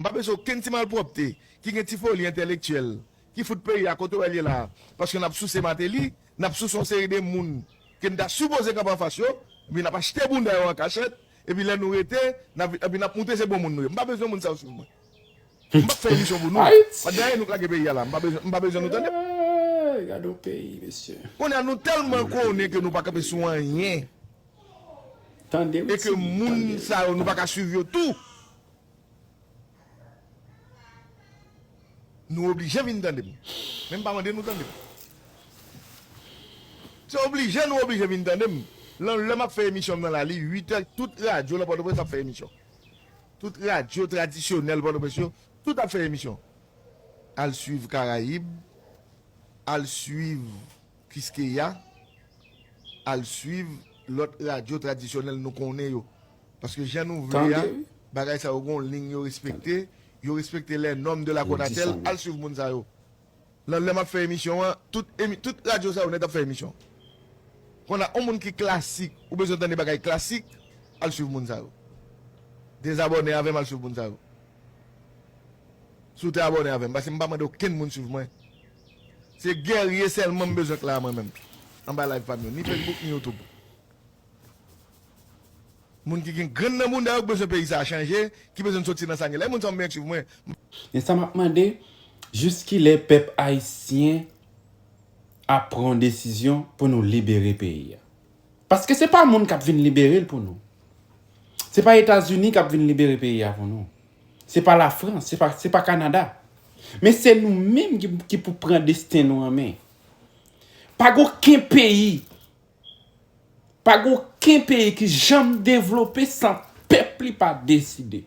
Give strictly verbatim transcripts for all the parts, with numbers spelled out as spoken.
M pa bezwen okenn ti malpwòpte ki gen ti foli entèlektyèl ki fout peyi a kote w wè l ye la a. Paske n ap souse Mateli, n ap souse yon seri de moun ke n ta sipoze kanpe anfas yo, epi n ap achte bounda yo an kachèt, epi lè nou rete, n ap, epi n ap montre se bon moun nou ye. M pa bezwen moun sa yo swiv mwen. M p ap fè emisyon pou nou. Ayiti. Dayè nou k lage peyi a la, m pa bezwen, m pa bezwen nou tande m. Hey, gade yon peyi, mesye. Kounye a nou tèlman konnen ke nou pa kanpe sou anyen. Tande wi, e ke moun sa yo nou pa ka swiv yo tou. Nou oblije vin tande m. Men m pa mande nou tande m. Se oblije nou oblije vin tande m. Lè, lè m ap fè emisyon m nan la, li uit è, tout radyo nan Pòtoprens ap fè emisyon. Tout radyo tradisyonèl Pòtoprens yo, tout ap fè emisyon. Al swiv Karayib, al swiv Kiskeya, al swiv lòt radyo tradisyonèl nou konnen yo. Paske jan nou vle a, bagay sa yo gon liy yo respekte, yo respekte les normes de la Conatel, al swiv moun sa yo. Nan lè m ap fè emisyon an, tout, emi, tout radyo sa yo nèt ap fè emisyon. Kounye a, yon moun ki klasik, ou bezwen tande bagay klasik, al swiv moun sa yo. Dezabòne avè m, al swiv moun sa yo. Si w te abòne avè m, paske m pa mande okenn moun swiv mwen. Se gèrye sèlman m bezwen k la mwen menm. Anba live pa m yo, ni Facebook, ni YouTube. Moun ki gen grenn nan bounda yo, k bezwen peyi sa a chanje, ki bezwen soti nan sa n ye la. E moun sa yo m byen k swiv mwen. Men sa m ap mande, jiskilè pèp ayisyen ap pran yon desizyon pou nou libere peyi a? Paske se pa moun k ap vin libere l pou nou. Se pa Etazini k ap vin libere peyi a pou nou. Se pa Lafrans, se pa, se pa Kanada. Men se nou menm ki, ki pou pran desten nou an men. Pa gen okenn peyi, pa gen okenn peyi ki janm devlope san pèp li pa deside.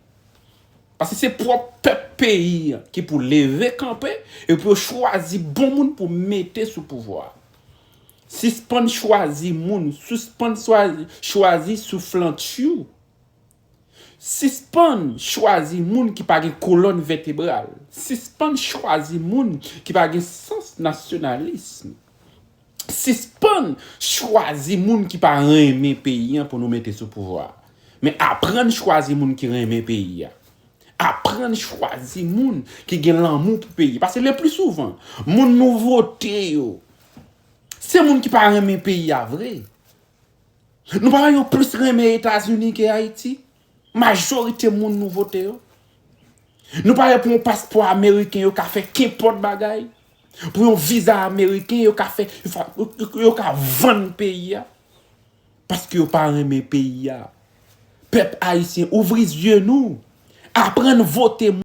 Paske se pwòp pèp peyi an ki pou leve kanpe e pou yo chwazi bon moun pou mete sou pouvwa a. Sispann chwazi moun, sispann chwazi, chwazi souflantyou. Sispann chwazi moun ki pa gen kolòn vètebral. Sispann chwazi moun ki pa gen sans nasyonalis. Sispann chwazi moun ki pa renmen peyi an pou nou mete sou pouvwa a. Men aprann chwazi moun ki renmen peyi a. Aprann chwazi moun ki gen lanmou pou peyi. Paske le pli souvan, moun nou vote yo, se moun ki pa renmen peyi a vre. Nou pa wè yo plis renmen Etazini ke Ayiti? Majorite moun nou vote yo. Nou pa wè pou yon paspò ameriken yo ka fè kenpòt bagay? Pou yon viza ameriken yo ka fè, yo fa-, yo, yo, yo ka vann peyi a? Paske yo pa renmen peyi a. Pèp ayisyen, ouvri zye nou. Aprann vote